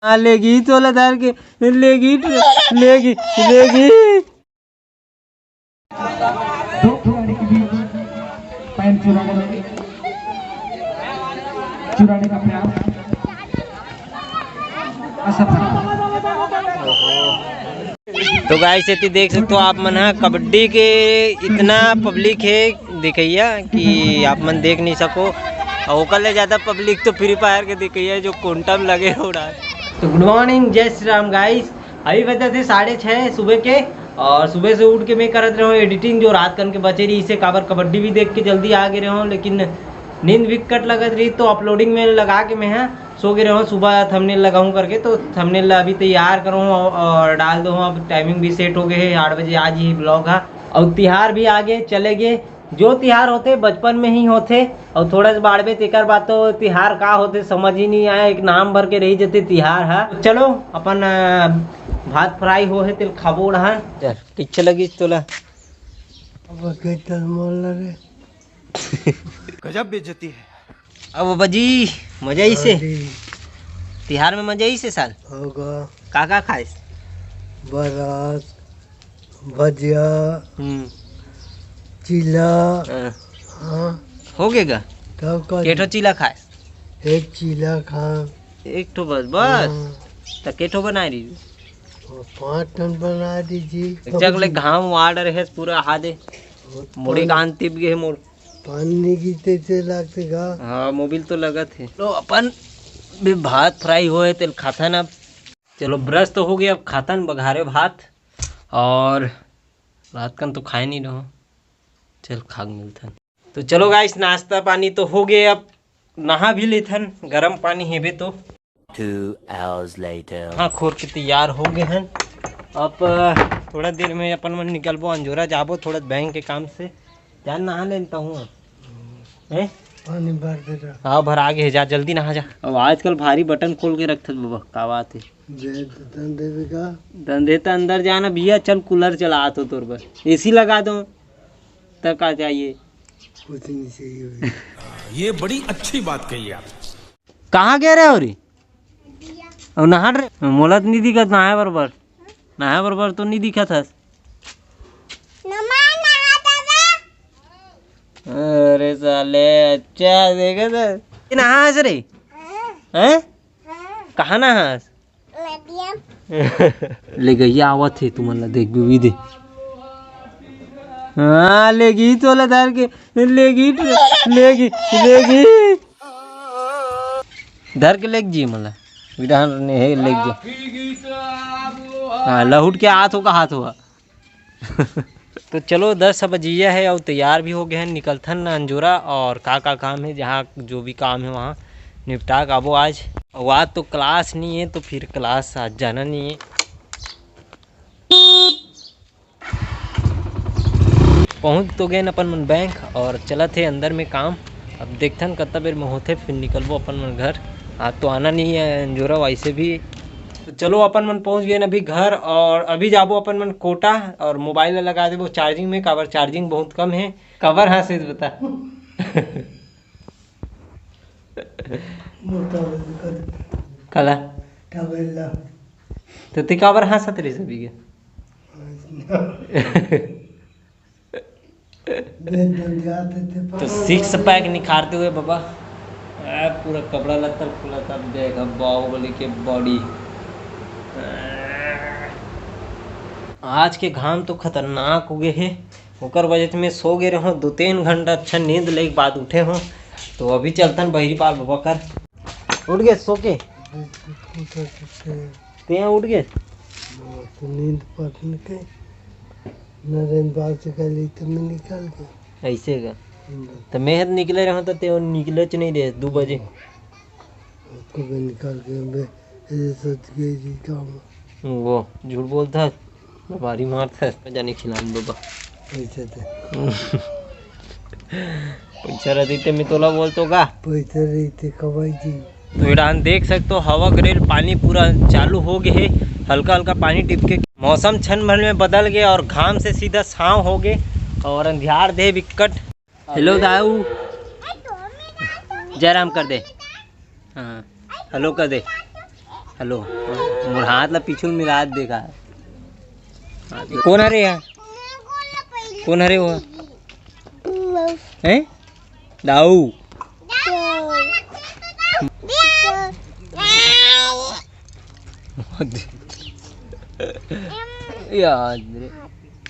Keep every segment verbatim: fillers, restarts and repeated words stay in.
हाँ, लेगी तोला धर के, लेगी, लेगी, लेगी। दो खिलाड़ी के बीच पैर चुराने में, चुराने का प्रयास असफल। तो गाइस, एती देख सकते हो आप मन हा, कबड्डी के इतना पब्लिक है देखैया कि आप मन देख नहीं सको। और ओकर ले ज्यादा पब्लिक तो फ्री फायर के देखैया, जो कोंटा में लगे हो रहा है। तो गुड मॉर्निंग, जय श्री राम गाइस। अभी बजे थे साढ़े छः सुबह के, और सुबह से उठ के मैं करत रहे हूँ एडिटिंग, जो रात कन के बचे रही, इसे काबर कबड्डी भी देख के जल्दी आ गए रहे हूँ, लेकिन नींद भी कट लगत रही, तो अपलोडिंग में लगा के मैं, हाँ, सो गए रहे हूँ। सुबह थंबनेल लगाऊँ करके, तो थंबनेल ला अभी तैयार करूँ और, और डाल दूँ। अब टाइमिंग भी सेट हो गए है, आठ बजे आज ही ब्लॉग है। और तिहार भी आगे चले गए, जो तिहार होथे बचपन में ही होथे, और थोड़ा सा बाढ़बे तेकर बाद तो तिहार का होथे समझ ही नहीं आए। एक नाम भर के रही जते तिहार हा। चलो अपन, अ, भात फ्राई हो है, तेल खाबो उड़हन। चल, किच्छे लगिस तोला? अब कई तल मोल रे। गजब बेइज्जती है। अब बाबा जी, मजा आइसे? अरे। तिहार में मजा आइसे साल? होगा। का का खाइस? बरस, भजिया, हम्म। चीला। हाँ। हाँ। हो गए गा? तब का? केठो चीला खाइस? एक चीला खा। एक ठो बस, बस? हाँ। त केठो बनाए रही? वो पाँच ठन बना दीजिए। चक ले घाम वाड़ रहे पूरा हादे। वो मोड़ी पानी कान तिप गए मोर। पानी नहीं गिरते से लगते गा। हाँ, मोबिल तो लगत है। तो अपन भी भात फ्राई होए, तेल खाथन अब। चलो, ब्रश तो हो गया, अब खाथन बघारे भात। और रात कन तो खाए नहीं रहो, चल खाग मिलथन। तो चलो गाइस, नाश्ता पानी तो हो गए, अब नहा भी लेथन, गरम पानी हेबे तो। Two hours later. हाँ, खोर के तैयार हो गए हैं। अब थोड़ा देर में अपन मन निकलबो, अंजोरा जाबो थोड़ा बैंक के काम से। जान नहा लेता हूँ। हैं? पानी भर दे रहा। हाँ, भर आगे है, जा जल्दी नहा जा। अब आजकल भारी बटन खोल के रखथस बाबा, का बात है? जय दन देवे का। दन देता अंदर जाना भैया, चल कूलर चला तो तोर बर, एसी लगा दो, तब का चाहिए? कुछ नहीं चाहिए भैया। ये बड़ी अच्छी बात कही आप। कहाँ गए रहे हो रे? अब नहा रहे? मोला तो नहीं दिखत, नहाए बरोबर, नहाए बरोबर तो नहीं दिखत हस। अरे साले, अच्छा देखे तो नहा हस रे। हैं? कहाँ नहा हस? ले गैया आवत हे, तुमन ला देख भी दे। हाँ, लेगी तोला धर के, लेगी, लेगी, लेगी। धर के लेग जी मला। विधान ने हे लेग जी। हाँ, लहुट के आत हो का हाथ हुआ। तो चलो, दस बजिया है और तैयार भी हो गए हैं, निकलथन ना अंजोरा। और का का काम है, जहाँ जो भी काम है वहाँ निपटा के आबो आज। और आज तो क्लास नहीं है, तो फिर क्लास आज जाना नहीं है। पहुँच तो गए अपन मन बैंक और चलत है अंदर में काम। अब देखथन कतना बेर में होथे, फिर निकलबो अपन मन घर। आज तो आना नहीं है अंजोरा वैसे भी। तो चलो, अपन मन पहुँच गए अभी घर और अभी जाबो अपन मन कोटा और मोबाइल ला लगा देबो चार्जिंग में, काबर चार्जिंग बहुत कम है। काबर हाँसे बता। मोटा कर। काला? टावेला। तो ते काबर हाँसत रहिस अभी के? तो सिक्स पैक निखारते हुए बाबा, आ, पूरा कपड़ा लत्ता खुला, तब देख अब बाहुबली के बॉडी। आज के घाम तो खतरनाक हो गए हे, ओकर वजह से मैं सो गए रहूँ दो तीन घंटा, अच्छा नींद ले के बाद उठे हूँ। तो अभी चलतन बहिरी पाल बाबा कर। उठ गए सो के? तें उठ गए? हाँ, तो नींद पड़ने के नरेंद्र बाबू से कह ली तो मैं निकल गया। ऐसे का? हम्म। तो मैं तो निकले रहा तो ते निकले च नहीं रहे दो बजे। उसको भी निकल के मैं ये सोच के जी काम। वो झूठ बोलता है, बीमारी मारता है, जाने खिलाने बाबा। पैसा दे। पैसा रहती ते मैं तोला बोलतो का? पैसा रहते कमाई जी। तो ये डाहन देख सकते हो, हवा गरेर पानी पूरा चालू हो गए है, हल्का हल्का पानी टिपके। मौसम क्षण भर में बदल गया और घाम से सीधा छाँव हो गए और अंधियार दे बिकट। हेलो दाऊ, जयराम कर दे। हाँ, हेलो कर दे। हेलो, मोर हाथ ला पीछू मिला देखा। कौन हरे यार? कौन हरे वो? हैं? दाऊ। याद रे।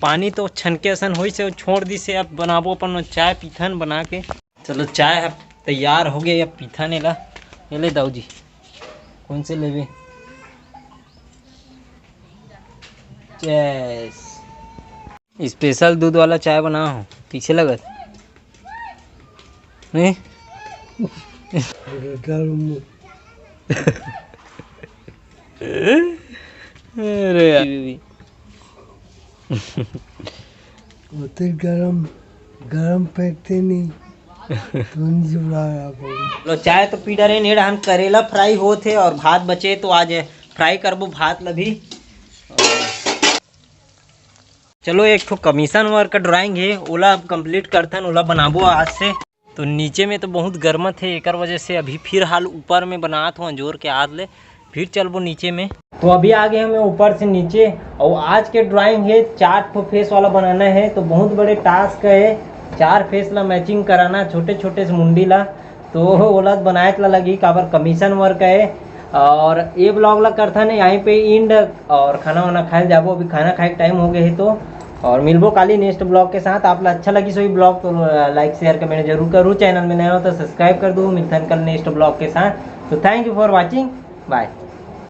पानी तो छनके असन होइस हे, छोड़ दिस हे। अब बनाबो अपन चाय पीथन बना के। चलो, चाय ह तैयार हो गया, अब पीथन एला। ये ले दाऊ जी, कौन से लेबे? चेस। स्पेशल दूध वाला चाय बना हो, पीछे लगत। नहीं? गरम। अरे यार। ओते गरम, गरम फेंकते नहीं। तुम जुड़ा। लो, चाय तो पी डरे, नेड़ हम करेला फ्राई होत हे और भात बचे, तो आज फ्राई करबो भात ल भी। चलो, एक ठो कमीशन वर्क का ड्राइंग हे, ओला अब कंप्लीट करथन, ओला बनाबो आज से। तो नीचे में तो बहुत गर्मत हे, एकर वजह से अभी फिर हाल ऊपर में बनात हो अंजोर के आद ले, फिर चलबो नीचे में। तो अभी आ गए हमें ऊपर से नीचे, और आज के ड्राइंग हे चार ठो फेस वाला बनाना है। तो बहुत बड़े टास्क है, चार फेस ला मैचिंग कराना, छोटे छोटे से मुंडी ला। तो ओला बनाए ला लगी, काबर कमीशन वर्क है। और ये ब्लॉग ला करथन यहीं पे एंड, और खाना वाना खाए जाबो। अभी खाना खाए के टाइम हो गए है तो, और मिलबो काली नेक्स्ट ब्लॉग के साथ। आप ला अच्छा लगी सोई ब्लॉग तो लाइक शेयर कमेंट जरूर करूँ, चैनल में नया हो तो सब्सक्राइब कर दो। मिलथन कल नेक्स्ट ब्लॉग के साथ। तो thank you for watching, bye।